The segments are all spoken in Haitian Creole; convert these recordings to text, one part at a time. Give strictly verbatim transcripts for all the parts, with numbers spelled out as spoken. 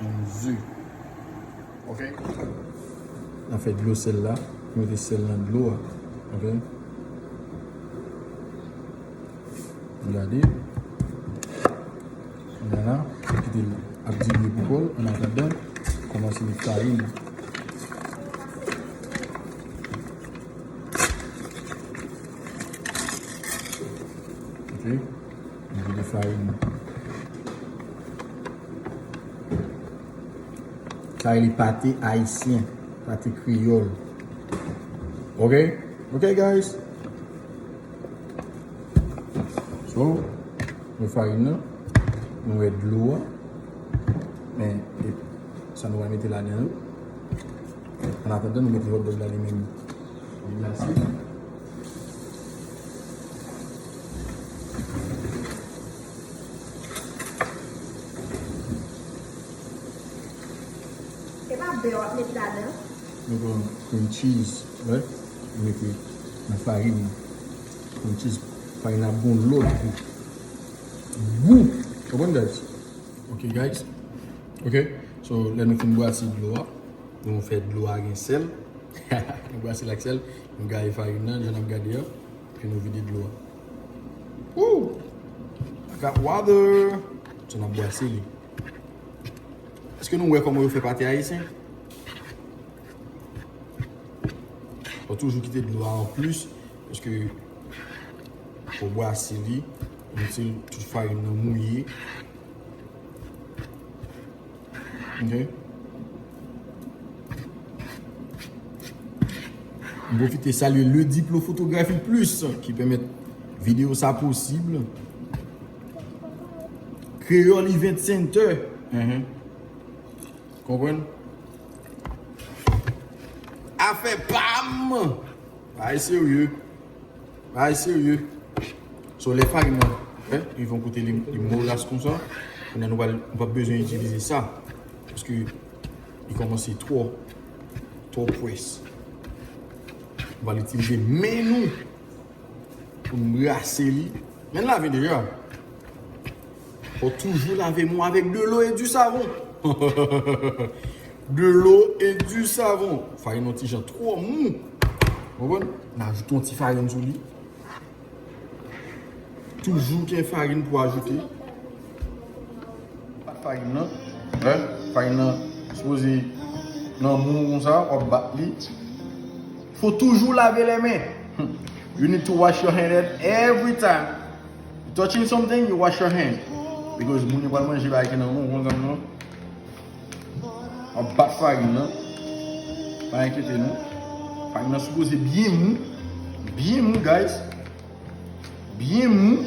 Yon ze. Ok. N ap fè dlo sèl la. Mete sèl nan dlo a. Ok. Gade. Kounye a la, kite l ap diluye pou kò l. An atandan, kòmanse met farin. Ok. Mete farin. Sa rele pate ayisyen, pate kreyòl. Ok? Ok, guys? So, nou farin nan, nou wè dlo a, men e, sa nou va mete ladan yo. An atandan, nou mete hot dog la li menm. Li glase. E pa bè w ap met ladan? Nou pran cream cheese, right? Nou mete nan farin nan. Cream cheese, farin nan ap gon lòt gou. Gou! Konprann, guys? Ok, guys? Ok? So, lè nou fin bwase dlo a, nou fè dlo a gen sèl. Nou bwase l ak sèl, nou gaye farin nan, jan n ap gade a, epi nou vide dlo a. Woo! I got water! So, n ap bwase li. Èske nou wè kòman yo fè pate ayisyen? Fò toujou kite dlo a an plis, paske fò bwase li, itil tout farin nan mouye. Ok. M pwofite salye Le Diplo Fotografi Plis ki pèmèt videyo sa posib. Kreyòl Event Center. Mhm. Konprann? Afè pa m! Bagay serye. Bagay serye. So, lè farin nan, eh, rive yon kote li, li moras konsa, kounye a nou pral, nou p ap bezwen itilize sa. Paske li kòmanse twò, twò près. Nou pral itilize men nou pou n brase li. Men l lave deja. Fò toujou lave men w avèk dlo e di savon. Dlo e di savon. Farin nan ti jan twò mou. Konprann? N ajoute yon ti farin sou li. Toujou gen farin pou ajoute. Bat farin nan. Wè, farin nan sipoze nan mou konsa, w ap bat li. Fò toujou lave lè men. You need to wash your hand every time. You touching something, you wash your hand. Because moun yo pral manje bagay ki nan men w, konn sa m di w. W ap bat farin nan. Pa enkyete nou. Farin nan sipoze byen mou. Byen mou, guys. Byen mou.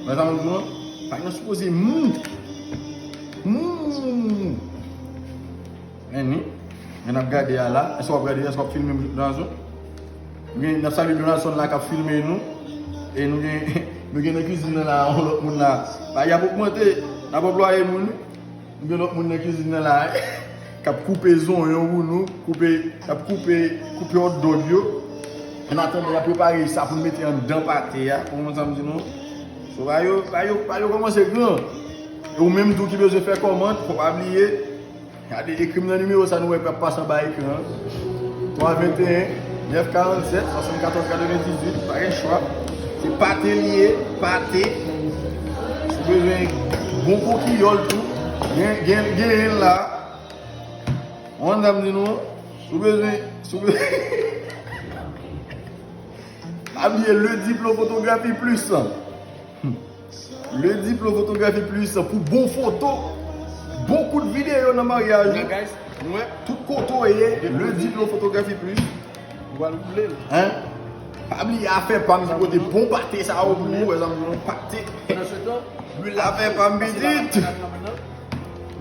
Wè sa m di w lan? Farin nan sipoze mou. Mou. Men ni. Men n ap gade a la. Èske w ap gade? Èske w ap filme m, Donaldson? Nou gen, n ap salye Donaldson la k ap filme nou. E nou gen, nou gen nan kizin nan la, yon lòt moun la. Bagay ap ogmante. N ap anplwaye moun. Nou gen lòt moun nan kizin nan la, k ap koupe zonyon pou nou, koupe, k ap koupe, koupe hot dog yo. An atandan, y ap prepare sa pou n mete anndan pate a. Ou konprann sa m di nou? So, pa yo, pa yo, pa yo kòmanse gran. E ou menm tou ki bezwen fè kòmand, fò pa bliye. Gade, ekri m nan nimewo sa nou wè k ap pase anba ekran an. Twa venteyen, nèf karannsèt, swasannkatòz katrevendizuit, pa gen chwa. Se pate li ye, pate. Si w bezwen bon kokiyòl tou, gen, gen, genyen l la. Ou konn sa m di nou? Si w bezwen, si w bezwen, pa bliye Le Diplo Fotografi Plis. Le Diplo Fotografi Plis pou bon foto, bon kout videyo nan maryaj ou. Tout kote w ye, Le Diplo Fotografi Plis. Ou pral boule l. Hein? Pa bliye afè pa m ki pote bon pate sa yo pou ou, wè sa m di w, pate. Lwil la fè pa m pitit.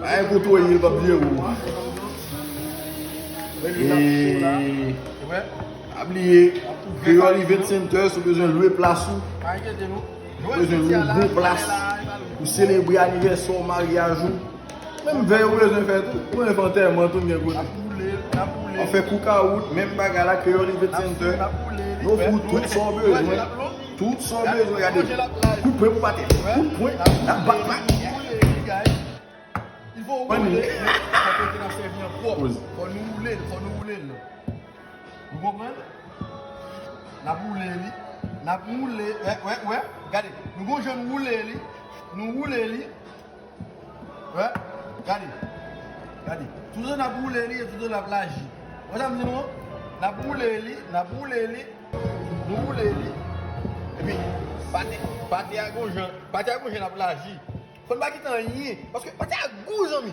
Ay, kote w ye, l p ap vye ou. E pa bliye, Creole Event Center, si w bezwen lwe plas ou. Bezwen yon bon plas pou selebre anivèsè w, maryaj ou. Menm vèy ou bezwen fè tou. Ou bezwen fè antèman tou, m gen kote. W ap fè koukawou, menm bagay la, Creole Event Center. Nou ofri w tout sa w bezwen. Tout sa w bezwen, gade. Kout pwen pou pate. Kout pwen, n ap bat la. Il faut rouler. Fò kote n ap sèvi an pwòp. Fò nou woule l, fò nou woule l. Nou konprann? N ap woule li. N ap woule. Wè, wè, wè. Gade. Nou gon jan nou woule li. Nou woule li. Wè. Gade. Gade. Toutan n ap woule li, e toutan l ap laji. Wè sa m di nou an? N ap woule li, n ap woule li. Nou woule li. Epi, pate, pate a gon jan, pate a gon jan l ap laji. Fò n pa kite anyen. Paske pate a gou, zanmi.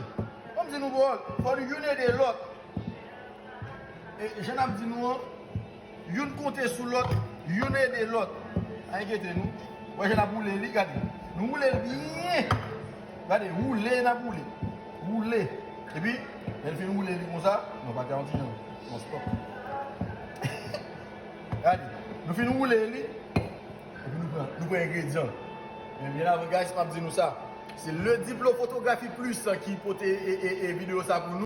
Fò m di nou pawòl. Fò nou youn ede lòt. E jan n ap di nou an, youn konte sou lòt, youn ede lòt. Pa enkyete nou. Wè jan n ap woule li, gade. Nou woule l byen. Gade, woule n ap woule. Woule. Epi, lè n fin woule li konsa, non, pate a yon ti jan. Non, stop. Gade, nou fin woule li. Epi nou pran, nou pran engredyan. Men byen avan, guys, m ap di nou sa. Se Le Diplo Fotografi Plis ki pote e, e, e videyo sa pou nou.